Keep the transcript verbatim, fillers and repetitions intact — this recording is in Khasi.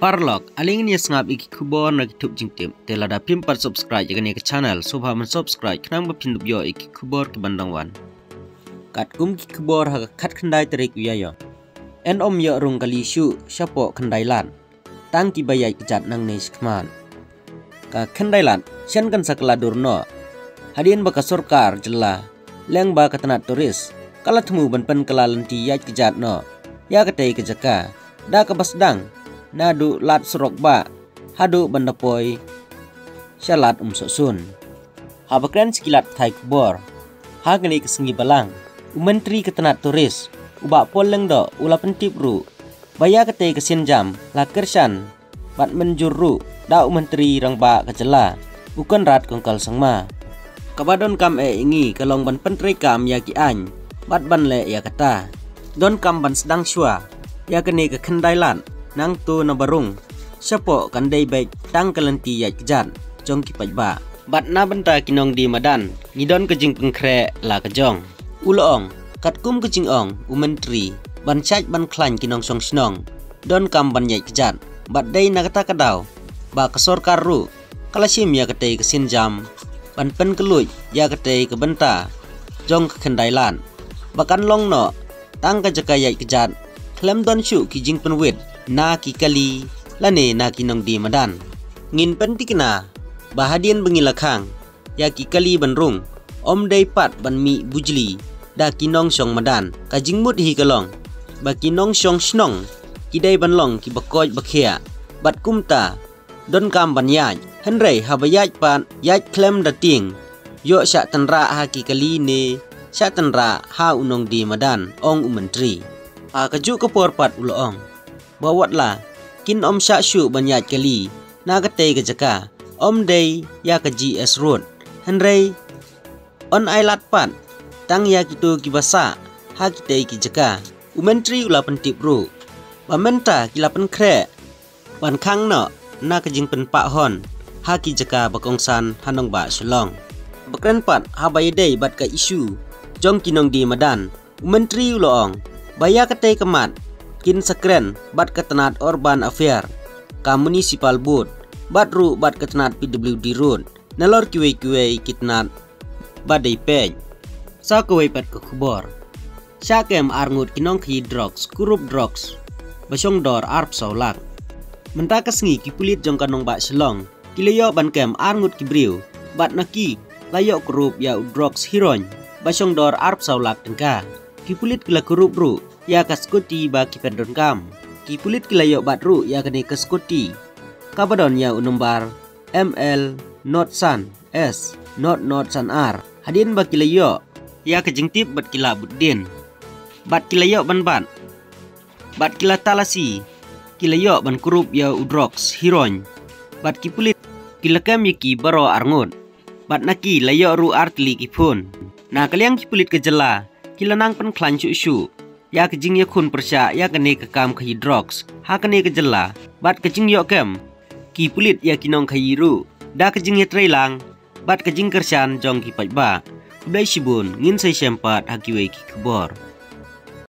Paralok, ale ngin ïa sngap ïa ki khubor na ki thup jingtip. Te lada phim pat subscribe ïa kane ka channel, sngewbha ban subscribe khnang ba phin dup ïoh ïa ki khubor ki ban dang wan. Katkum ki khubor ha ka khatkhyndai tarik u Ïaïong, yn ym ïoh rung kali shuh shapoh Khyndailad. Tang kiba ïaid kjat nangne shakhmat. Ka Khyndailad shen kan sa kylla dur noh hadien ba ka sorkar jylla lyngba ka tnat tourist ka la thmu ban pynkylla lynti ïaid kjat noh ïa katei ka jaka da kaba sdang naduh Lad Surok Bah haduh ban da poi sha Lad Umsohsun. Haba kren sha ki lad pathai khubor ha kane ka sngi Balang, u Myntri ka tnat tourist, u Bah Paul Lyngdoh, u la pyntip ruh ba ïa katei ka sienjam la kyrshan bad mynjur ruh da u Myntri Rangbah ka jylla, u Conrad Kongkal Sangma. Kaba donkam eh ïa ngi ka long ban pyntreikam ïa ki aiñ bad ban leh ïa kata. Donkam ban sdang shuwa ïa kane ka Khyndailad nangta na barung shapoh kan dei beit tang ka lynti ïaid kjat jong ki paidbah. Bad na bynta ki nongdie madan ngi don ka jingpynkhreh la ka jong. U la ong, katkum ka jingong u Myntri ban shait ban khlaiñ ki nongshong shnong, donkam ban ïaid kjat, bad dei na kata ka daw ba ka sorkar ruh ka la shim ïa katei ka sienjam ban pynkylluid ïa katei ka bynta jong ka Khyndailad ba kan long noh tang ka jaka ïaid kjat khlem don shuh ki jingpynwit na ki kali lane na ki nongdie madan. Ngin pynthikna ba hadien ba ngi la khang ïa ki kali ban rung, ym dei pat ban mih bujli da ki nongshong madan. Ka jingmut hi ka long ba ki nongshong shnong ki dei ban long kiba koit ba khiah bad kumta donkam ban ïaid. Hynrei haba ïaid pat, ïaid khlem da tieng, ïoh shah tynrah ha ki kali ne shah tynrah ha u nongdie madan, ong u Myntri. Ha kajuh ka por pat u la ong ba wat la kin ym shah shuh ban ïaid kali na katei ka jaka, ym dei ïa ka G S Road, hynrei yn ailad pat tang ïa kito kiba sah ha kitei ki jaka. U Myntri u la pyntip ruh ba mynta ki la pynkhreh ban khang noh na ka jingpynpah hon ha ki jaka ba kongsan ha nongbah Shillong. Ba kren pat haba ïadei bad ka issue jong ki nongdie madan, u Myntri u la ong ba ïa katei ka mat kin sa kren bad ka tnat Urban Affair, ka Municipal Board, bad ruh bad ka tnat P W D Road, nalor kiwei kiwei ki tnat ba dei peit. Sa kawei pat ka khubor. Shah kem arngut ki nongkhaïi drugs, kurup drugs ba shong dor arphew saw lak. Mynta ka sngi ki pulit jong ka nongbah Shillong ki la ïoh ban kem arngut ki briew bad na ki la ïoh kurup ïa u drugs heroin ba shong dor arphew saw lak tyngka. Ki pulit ki la kurup ruh ïa ka scooty ba ki pyndonkam. Ki pulit ki la ïoh bat ruh ïa kane ka scooty kaba don ïa u nombar M L not san S not not san R. Hadien ba ki la ïoh ïa ka jingtip bad ki la bud dien bad ki la ïoh ban bat bad ki la talasi, ki la ïoh ban kurup ïa u drugs heroin bad ki pulit ki la kem ïa ki baroh arngut bad na ki la ïoh ruh ar tylli ki phone. Na ka liang ki pulit ka jylla ki la nang pynkhlaiñ shuh shuh ïa ka jingïakhun pyrshah ïa kane ka kam khaïi drugs ha kane ka jylla bad ka jingïoh kem ki pulit ïa ki nongkhaïi ruh da ka jingïatreilang bad ka jingkyrshan jong ki paidbah. Khublei shibun, ngin sa ïashem pat ha kiwei ki khubor.